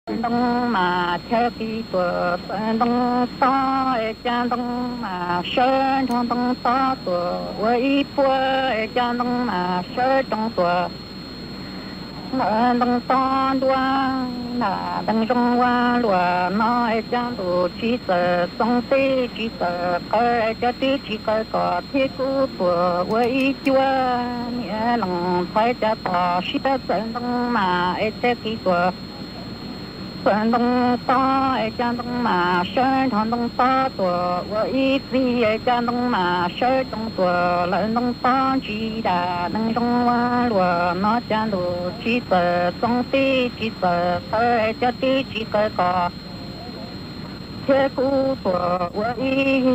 Ntoo mas chaw qis tuam xaws ntoo tob es cov ntoo mas sawv nrog ntoo tob tuam ua ib puag es cov ntoo mas sawv roo tuam lawv ntoo tob nruab nram dees zoo ua luam no es cov ntuj tsis txawm xoo teb tsis txawm qawv es cov twb tsis qawv kom thiab kub tuam ua ib cuab niam lees ntxhais cov tom siab xaws ntoo mas es chaw qis tuam xaws ntoo tob es cov ntoo mas sawv nrog ntoo tob tuam ua ib txig es cov ntoo mas sawv roo tuam lawv ntoo tob ntsis dam dees zoo ua luam no cov ntuj tsis txawm xoo teb tsis txawm qawv es cov twb tsis qawv kom thiab kub tuam ua ib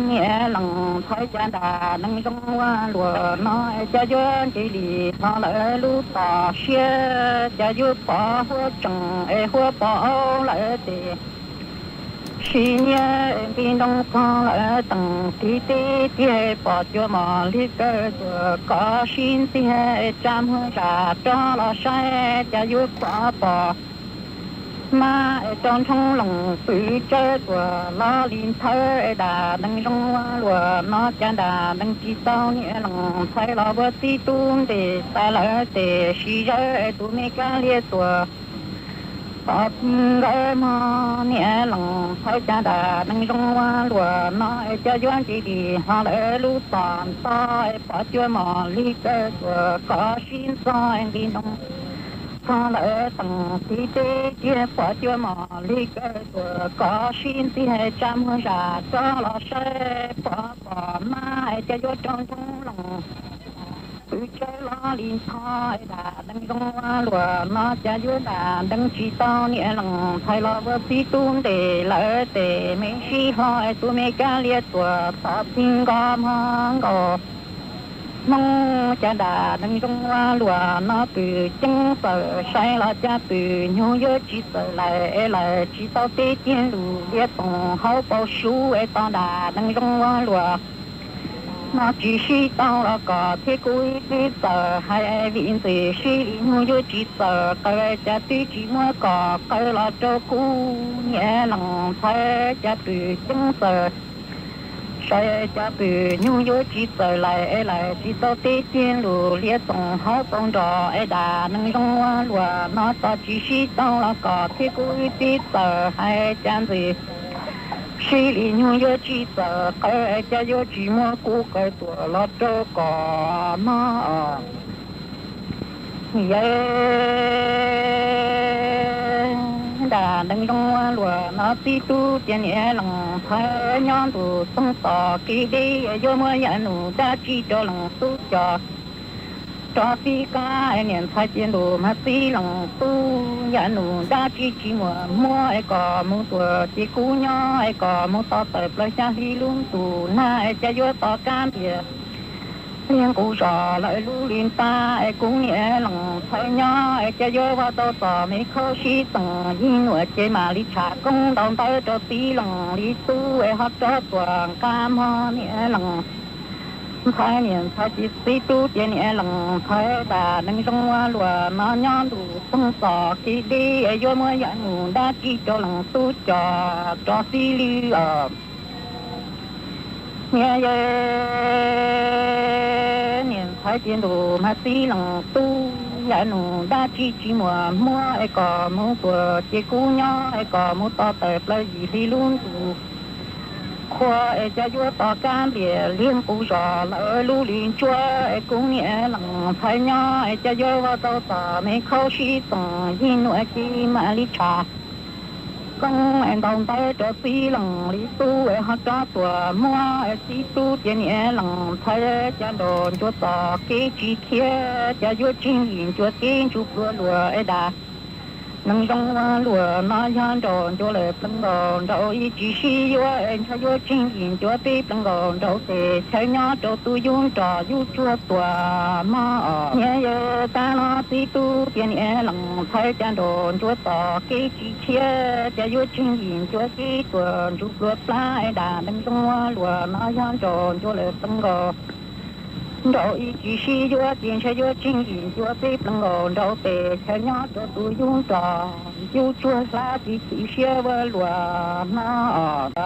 niam lees ntxhais cov dam dees zoo ua luam no es cov yuav nce li hlo lawv lub tom siab cov yuav pov huab tsees es huab pov aub lawv tes sis niab es nqi ntoo txog lawv teem tiv teb tiag pom cua mos li kaw tuam kov sib ntxiag es tsa muag zam rov los saib cov yuav khuam pom mab es rau ntshoob loos pwv tsawb tuam los li nthawv es dam dees zoo ua luam no cov dam dees tsis tau niam lees ntxhais los ua txib tub ntes tas lawv tes sis zawv es tus me kab liab tuam pov nkawd mog niam lees ntxhais cov dam dees zoo ua luam no es cov yuav nce li hlo lawv lub tom nto es pom cua mos li kaw tuam kov sib ntxog nqi ntoo txog lawv teem tiv teb tiag pom cua mos li kaw tuam kov sib ntxiag tsa muag zam rov los saib pov pom mab es cov yuav rau ntshoob loos pwv tsawb los li nthawv es dam dees zoo ua luam no cov yuav dam dees tsis tau niam lees ntxhais los ua txib tub ntes lawv tes me sib hlo es tus me kab liab tuam txog txij nkos mog nkaus Hmoob cov dam dees zoo ua luam no pwm ceeb txawm saib los cas pwm nyuj yuav tsis txawm lawm es lawm tsis tau teb tiag lus liab toom hauv paus suv es tog dam dees zoo ua luam no tsis sib tau los kom thiab kuv ib txwm txawm hais vim ntxwm sib li nyuj yuav tsis txawm qawv cas twb tsis muab kom qawv los rau kuv niam lees ntxhais cas pwm ceeb txawm saib cas pwm nyuj yuav tsis txawm lawm es lawm tsis tau teb tiag lus liab toom hauv paus nrog es dam dees zoo ua luam no txog tsis sib tau los kom thiab kuv ib txwm txawm hais cas ntxwm sib li nyuj yuav tsis txawm qawv cas yuav tsis muab kuv qawv tuam los rau kom mog. Yawg dam dees zoo ua luam no txib tub tias niam lees ntxhais nyob ntuj txoog tom kev deb yuav muab yam num dab tsi rau lees tub coj rov txib qab es niam ntxhais cia ntus mas txib lees tub yam num dab tsi tsis muaj muab es kom mus tuam ces kuv nyob es kom mus tos tawm plaws xya hli lub ntuj nag es cas yuav tos kab npias liag nqus zos lawm lub li npab es kuv niam lees ntxhais nyob es cas yuav vaj tau txom me khaub sib txees yig nuam ces mam li tsham koob ntaus ntawv rau txib lees li tub es ho rov tuam nqa mog niam lees ntxhais niam ntxhais ces txib tub tias niam lees ntxhais dam dees zoo ua luam no nyob ntuj txoog txom kev deb es yuav muab yam num dab tsi rau lees tub coj rov txib li os. Niam yawg niam ntxhais cia ntus mas txib lees tub yam num dab tsi tsis muaj muab es kom mus tuam ces kuv nyob es kom mus tos tawm plaws yim hli lub ntuj qhua es cas yuav tos kab npias liag nqus zos lawm lub li ntsuab es kuv niam lees ntxhais nyob es cas yuav vaj tau txom me khaub sib txees yig nuam ces mam li tsham koob es ntaus ntawv rau txib lees li tub es ho rov tuam muab es txib tub tias niam lees ntxhais cas nraus ncua txoj kev tsis khiav cas yuav tseeg yim ncua kev ntsuj pluag luam es dam dees zoo ua luam no yog nraus ncua lawm plees nkaus nraus ib tsis sib yuav es ntshe yuav tseeg yim ncua peb plees nkaus nraus tes chaw nyob rau tus yub nrog yub tsuag tuam mog os. Niam yawg tab los txib tub tias niam lees ntxhais cas nraus ncua txoj kev tsis khiav cas yuav tseeg yim ncua kev tuam ntsuj pluag plab es dam dees zoo ua luam no yog nraus ncua lawm plees nkaus Nraug ib tsis sib yuav ces ntshai yuav tseeb yim ncua peb plees nkaus nraug pes chaw nyob rau tus yub nrog yub tsuag hlab tsis chim siab ua luam hnab os.